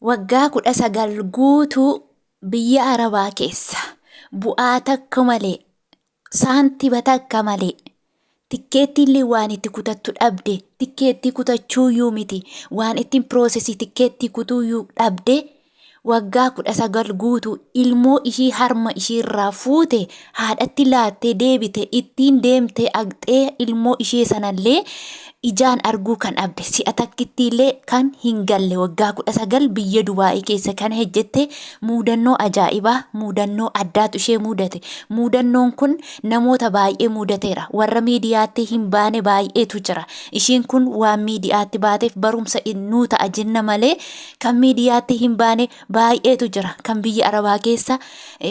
Waggaa 19 guutuu biyya Arabaa keessa bu'aa takka malee, saantima takka malee, tikkeettiillee waan itti kutattu dhabde, tikkeettii kutachuuyyuu miti, waan ittiin piroosesii tikkeettii kutuuyyuu dhabde, waggaa 19 guutuu ilmoo ishii harma ishiirraa fuute haadhatti laattee deebite, ittiin deemtee aqxee ilmoo ishee sanallee ijaan arguu kan dhabde, si'a takkittiillee kan hin galle, waggaa 19 biyya Dubaa'ii keessa kan hejjette, muudannoo ajaa'ibaa, muudannoo addaatu ishee mudate. Muudannoon kun namoota baay'ee mudateera. Warra miidiyaatti hin baane baay'eetu jira. Ishiin kun waan miidiyaatti baateef barumsa nuu ta'a jenna malee, kan miidiyaatti hin baane baay'eetu jira. Kan biyya Arabaa keessa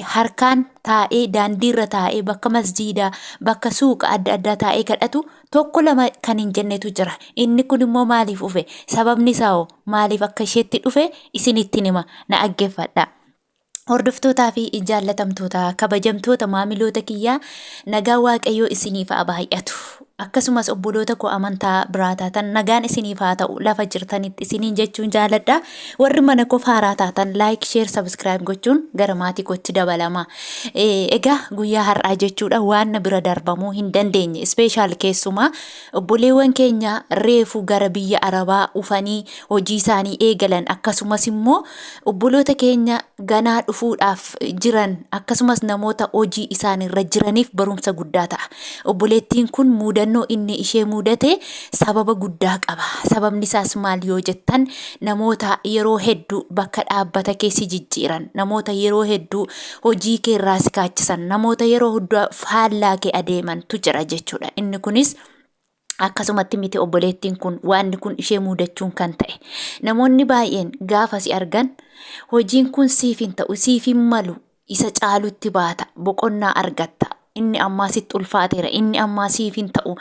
harkaan taa'ee, daandiirra taa'ee, bakka masjiidaa, bakka suuqa adda addaa taa'ee kadhatu tokko lama kan hin jennetu jira. Inni kun immoo maaliif dhufe? Sababni isaa hoo maaliif akka isheetti dhufe isinittin hima. Na dhaggeeffadha. Hordoftootaa fi jaallatamtoota, kabajamtoota maamiloota kiyyaa, nagaan Waaqayyoo isiniif haa baay'atu. Akkasumas obboloota koo amantaa biraa taatan, nagaan isiniif haa ta'u lafa jirtanitti isiniin jechuun jaaladha. Warri mana koo haaraa taatan, like, share, subscribe gochuun gara maatii kootti dabalama. Egaa guyyaa har'aa jechuudha, waan na bira darbamuu hin dandeenye, special keessumaa obboleewwan keenya reefu gara biyya Arabaa dhufanii hojii isaanii eegalan, akkasumas immoo obboloota keenya ganaa dhufuudhaaf jiran, akkasumas namoota hojii isaanirra jiraniif barumsa guddaa ta'a. Obboleettiin kun muudannoo inni ishee mudate sababa guddaa qaba. Sababni isaas maal yoo jettan, namoota yeroo hedduu bakka dhaabbata keessi jijjiiran, namoota yeroo hedduu hojii kee irraa si kaachisan, namoota yeroo hedduu faallaa kee adeemantu jira jechuudha. Inni kunis akkasumatti miti, obboleettiin kun waanni kun ishee mudachuun kan ta'e. Namoonni baay'een gaafa si argan, hojiin kun siif hin ta'u, siif hin malu, isa caalutti baata, boqonnaa argatta. Inni ammaa sitti ulfaateera, inni ammaa siif hin ta'u,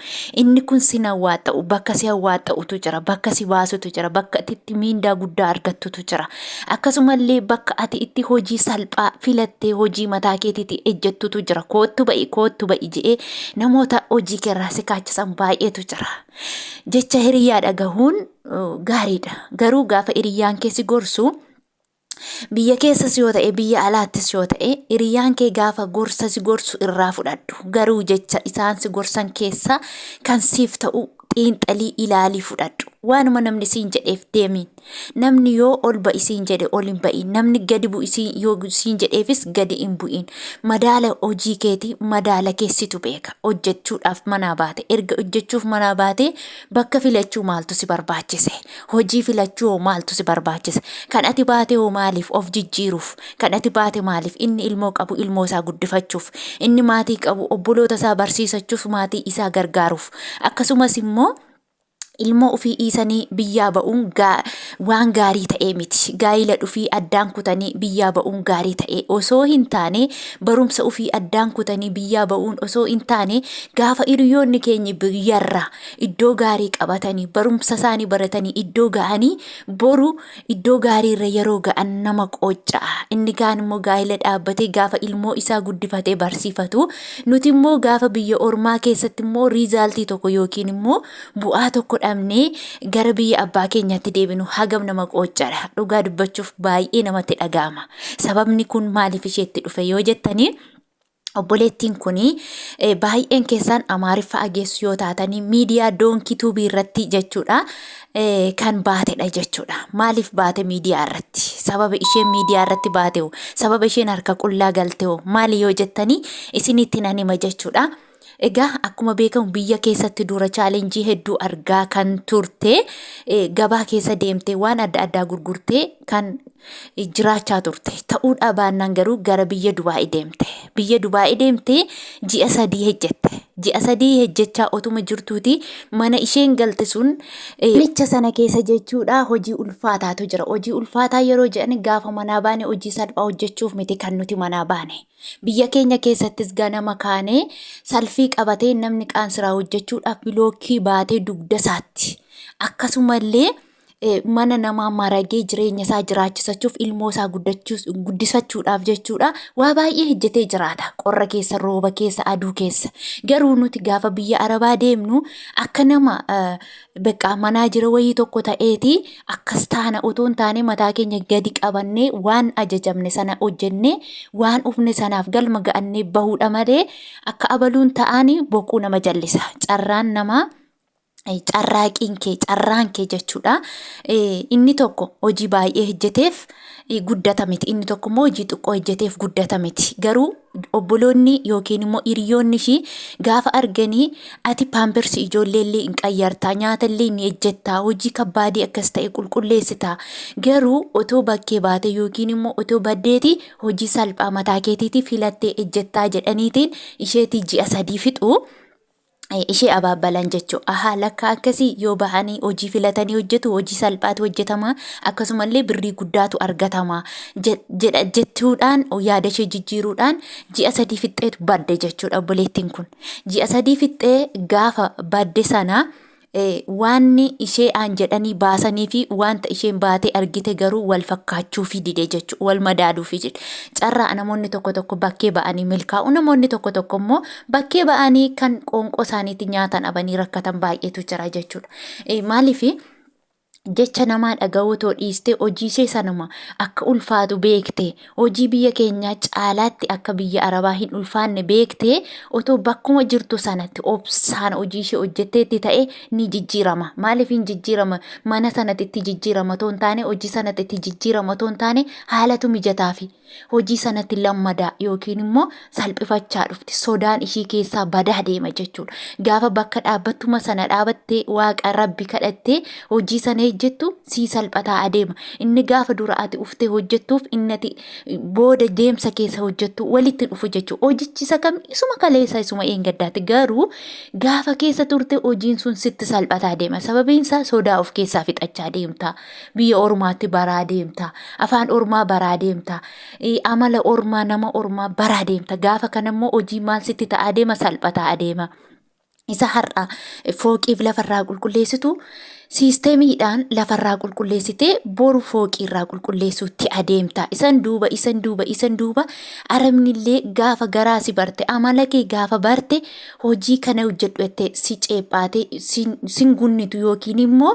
inni kun sin hawwaaxa'u, bakka si hawwaaxa'utu jira, bakka si baasutu jira, bakka ati itti miindaa guddaa argattutu jira. Akkasumallee bakka ati itti hojii salphaa filattee hojii mataa keetiitti ejjettutu jira. Koottu ba'i, koottu ba'i je'ee namoota hojii keerraa si kaachisan baay'eetu jira. Jecha hiriyaa dhagahuun gaariidha. Garuu gaafa hiriyyaan kee si gorsu, biyya keessas yoo ta'e, biyya alaattis yoo ta'e, hiriyyaan kee gaafa gorsa si gorsu irraa fudhadhu. Garuu jecha isaan si gorsan keessa kan siif ta'u xiinxalii ilaalii fudhadhu. Waanuma namni siin jedheef deemiin. Namni yoo ol ba'i siin jedhe ol hin ba'iin. Namni gadi bu'i yoo siin jedheefis gadi hin bu'iin. Madaala hojii keetii, madaala keessitu beeka. Hojjechuudhaaf manaa baate. Erga hojjechuuf manaa baate, bakka filachuu maaltu si barbaachise? Hojii filachuu hoo maaltu si barbaachise? Kan ati baate hoo maaliif? Of jijjiiruuf. Kan ati baate maaliif? Inni ilmoo qabu ilmoo isaa guddifachuuf. Inni maatii qabu obboloota isaa barsiisachuuf, maatii isaa gargaaruuf. Akkasumas immoo ilmoo ofii dhiisanii biyyaa ba'uun waan gaarii ta'ee miti. Gaa'ila dhufii addaan kutanii biyyaa ba'uun gaarii ta'ee osoo hin taane, barumsa ofii addaan kutanii biyyaa ba'uun osoo hin taane, gaafa hiriyoonni keenya biyyarra iddoo gaarii qabatanii, barumsa isaanii baratanii iddoo ga'anii, boru iddoo gaariirra yeroo ga'an nama qoocca'a. Inni kaan immoo gaa'ila dhaabbatee gaafa ilmoo isaa guddifatee barsiifatu, nuti immoo gaafa biyya ormaa keessatti immoo riizaaltii tokko yookiin immoo bu'aa tokko dhabnee gara biyya abbaa keenyaatti deebinu hagam nama qooccadha. Dhugaa dubbachuuf baay'ee namatti dhaga'ama. Sababni kun maaliif isheetti dhufe yoo jettanii, obboleettiin kun, baay'een keessaan Amaariffa ageessu yoo taatanii, miidiyaa Doonkii Tuubii irratti jechuudha kan baatedha jechuudha. Maaliif baate miidiyaa irratti? Sababa isheen miidiyaa irratti baateho, sababa isheen harka qullaa galteho maali yoo jettanii, isinitti nan hima jechuudha. Egaa akkuma beekamu biyya keessatti dura challenge hedduu argaa kan turte, gabaa keessa deemtee waan adda addaa gurgurtee kan jiraachaa turte. Ta'uudhaa baannaan garuu gara biyya Dubaa'ii deemte. Biyya Dubaa'ii deemtee ji'a 3 hejjette. Ji'a 3 hejjechaa otuma jirtuuti mana isheen galte sun, manicha sana keessa jechuudha, hojii ulfaataatu jira. Hojii ulfaataa yeroo jedhan, gaafa manaa baane hojii salphaa hojjechuuf miti kan nuti manaa baane. Biyya keenya keessattis ganama kaanee salfii qabatee namni qaansiraa hojjechuudhaaf bilookii baatee dugda isaatti. Akkasumallee Mana namaa maragee jireenya isaa jiraachisachuuf ilmoo isaa guddisachuudhaaf jechuudha waa baay'ee hojjetee jiraata. Qorra keessa, rooba keessa, aduu keessa. Garuu nuti gaafa biyya Arabaa deemnu akka nama beqaa manaa jira wayii tokko ta'eeti akkas taana otoo hin taane mataa keenya gadi qabannee waan ajajamne sana hojjennee waan ufne sanaaf galma ga'annee bahuudha malee akka abaluun ta'anii boquu nama jallisa. Carraan namaa carraaqiin kee carraan kee jechuudha. Inni tokko hojii baay'ee hojjeteef guddata miti. Inni tokko immoo hojii xiqqoo hojjeteef guddata miti. Garuu obboloonni yookiin immoo hiriyoonni ishii gaafa arganii ati paampersii ijoollee illee hin qayyartaa, nyaata illee ni hojjettaa, hojii kabbaadii akkas ta'e qulqulleessitaa. Garuu otoo bakkee baate yookiin immoo otoo baddeeti hojii salphaa mataa keetiitii filattee hojjettaa jedhaniitiin isheetii ji'a 3 fixu. Ishee abaabbalan jechuudha. Ahaa lakka akkasii yoo bahanii hojii filatanii hojjetu hojii salphaatu hojjetama akkasumallee birrii guddaatu argatama jedha jechuudhaan yaada ishee jijjiiruudhaan ji'a 3 fixxeetu badde jechuudha obboleettiin kun. Ji'a 3 fixxee gaafa badde sana waanni ishee aan jedhanii baasanii fi wanta isheen baatee argite garuu wal fakkaachuufii dide jechuudha. Wal madaaluufii dide. Carraa namoonni tokko tokko bakkee ba'anii milkaa'u namoonni tokko tokko immoo bakkee ba'anii kan qoonqoo isaaniitti nyaatan dhabanii rakkatan baay'eetu jira jechuudha. Maaliif jecha namaa dhaga'uu otoo dhiistee hojii ishee sanuma akka ulfaatu beekte hojii biyya keenyaa caalaatti akka biyya Arabaa hin ulfaanne beektee otoo bakkuma jirtu sanatti obsaan hojii ishee hojjetteetti ta'e ni jijjiirama. Maaliif hin jijjiirama? Mana sanatti itti jijjiirama otoo hin taane hojii sanatti itti jijjiirama otoo hin taane haalatu mijataafi. Hojii sanatti lammadaa yookiin immoo salphifachaa dhufti. Sodaan ishii keessaa badaa deema jechuudha. Gaafa bakka dhaabbattuma sana dhaabattee waaqa rabbi kadhattee hojii sana hojjettu sii salphataa adeema. Inni gaafa dura ati uftee hojjettuuf inni ati booda deemsa keessa hojjettu walitti dhufu jechuudha. Hojichi isa kam isuma kaleessa isuma eengaddaati. Garuu gaafa keessa turte hojiin sun sitti salphataa deema. Sababiin isaa sodaa of keessaa fixachaa deemta. Biyya ormaatti baraa deemta. Afaan ormaa baraa deemta. Amala ormaa nama ormaa baraa deemta. Gaafa kana immoo hojii maal sitti ta'aa deema salphataa adeema. Isa har'a fooqiif lafarraa qulqulleessitu siisteemiidhaan lafarraa qulqulleessitee boru fooqiirraa qulqulleessuutti adeemta. Isan duuba isan duuba isan duuba arabnillee gaafa garaa si barte amala kee gaafa barte hojii kana hojjedhu jettee si ceephaatee sin gunnitu yookiin immoo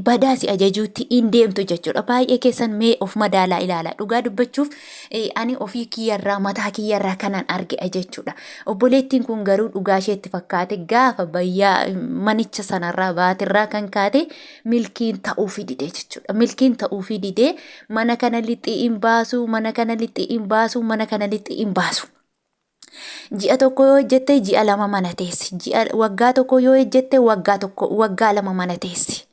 badaa si ajajuutti hin deemtu jechuudha. Baay'ee keessan mee of madaalaa ilaala. Dhugaa dubbachuuf ani ofii kiyyarraa mataa kiyyarraa kanan arge jechuudha. Obboleettiin kun garuu dhugaa isheetti fakkaate gaafa bayyaa manicha sanarraa baatirraa kan kaate milkiin ta'uufii dide jechuudha. Milkiin ta'uufii didee mana kana lixii hin baasu, mana kana lixii hin baasu, mana kana lixii hin baasu. Ji'a tokko yoo hojjette ji'a 2 mana teessi. Ji'a waggaa tokko yoo hojjette waggaa tokko waggaa 2 mana teessi.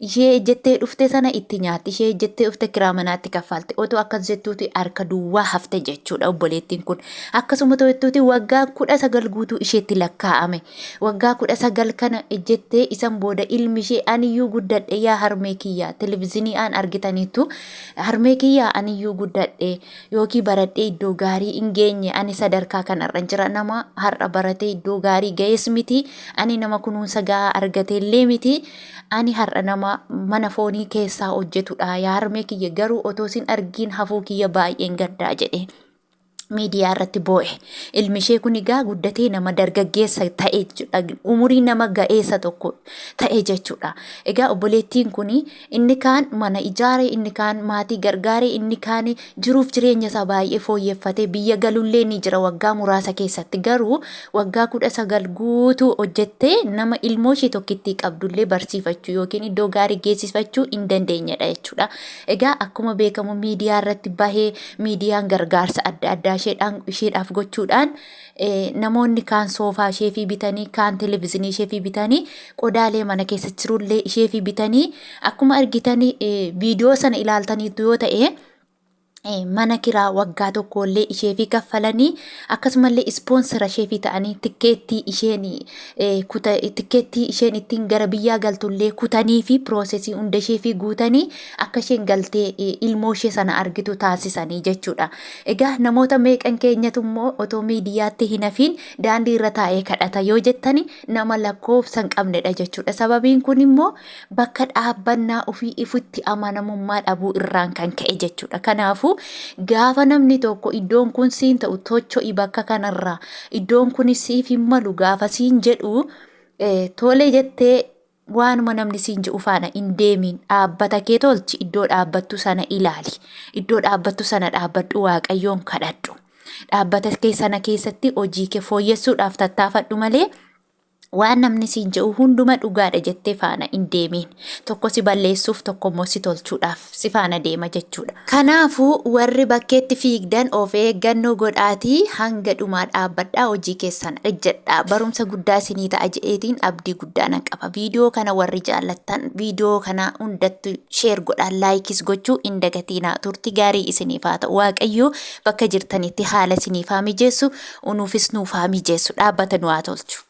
Ishee hojjettee dhufte sana itti nyaatti. Ishee hojjettee dhufte kiraa manaatti kaffalti. Otoo akkas jettuuti harka duwwaa hafte jechuudha obboleettiin kun. Akkasuma otoo jettuuti waggaa 19 guutuu isheetti lakkaa'ame. Waggaa 19 kana hojjettee isan booda ilmi ishee aniyyuu guddadhe yaa harmee kiyyaa televizyiinii aan argitaniittu harmee kiyyaa aniyyuu guddadhe Yookii baradhee iddoo gaarii hin geenye ani sadarkaa kanarran jira nama har'a baratee iddoo gaarii ga'es miti ani nama kunuunsa gahaa argatellee miti ani har'a nama mana foonii keessaa hojjetudha yaa harmee kiyya garuu otoo sin argiin hafuu kiyya baay'een gaddaa jedhe. Miidiyaa irratti boo'e. Ilmi ishee kun egaa guddatee nama dargaggeessa ta'e jechuudha. Umurii nama ga'eessa tokko ta'e jechuudha. Egaa obboleettiin kun Inni kaan mana ijaare, inni kaan maatii gargaare, inni kaan jiruuf jireenya isaa baay'ee fooyyeffatee biyya galullee ni jira waggaa muraasa keessatti. Garuu waggaa 19 guutuu hojjettee nama ilmoo ishee tokkittii qabdullee barsiifachuu yookiin iddoo gaarii geessifachuu hin dandeenyedha jechuudha. Egaa akkuma beekamu miidiyaa irratti bahee miidiyaan gargaarsa adda addaa isheedhaaf gochuudhaan namoonni kaan soofaa isheefii bitanii kaan televizinii isheefii bitanii qodaalee mana keessa jirullee isheefii bitanii akkuma argitan viidiyoo sana ilaaltaniitu yoo ta'e Mana kiraa waggaa tokkollee isheefii kaffalanii, akkasumallee ispoonsara isheefii ta'anii, tikkeettii isheen ittiin gara biyyaa galtullee kutanii fi piroosesii hunda isheefii guutanii akka isheen galtee ilmoo ishee sana argitu taasisanii jechuudha. Egaa namoota meeqan keenyatu immoo otoo miidiyaatti hin hafiin daandii irra taa'ee kadhata yoo jettani, nama lakkoofsa hin qabnedha jechuudha. Sababiin kun immoo bakka dhaabbannaa ofii ifitti amanamummaa dhabuu irraan kan ka'e jechuudha. Kanaafuu gaafa namni tokko iddoon kun siin ta'u, tocho'i bakka kanarraa, iddoon kun siif hin malu gaafa siin jedhu, tole jettee waanuma namni siin jedhu faana hin deemin. Dhaabbata kee tolchi, iddoo dhaabbattu sana ilaali. Iddoo dhaabbattu sana dhaabbadhu, Waaqayyoon kadhadhu. Dhaabbata kee sana keessatti hojii kee fooyyessuudhaaf tattaafadhu malee, waan namni siin jedhu hunduma dhugaadha jettee faana hin deemiin. Tokko si balleessuuf, tokko immoo si tolchuudhaaf si faana deema jechuudha. Kanaafuu warri bakkeetti fiigdan of eeggannoo godhaatii hanga dhumaa dhaabbadhaa, hojii keessan hojjedhaa. Barumsa guddaa isinii ta'a jedheetiin abdii guddaa nan qaba. Viidiyoo kana warri jaallattan viidiyoo kana hundattu share godhaa, likeis gochuu hin dagatiinaa. Turtii gaarii isiniif haa ta'u. Waaqayyo bakka jirtanitti haala isiniif haa mijeessu, unuufis nuuf haa mijeessu. Dhaabbata nu haa tolchu.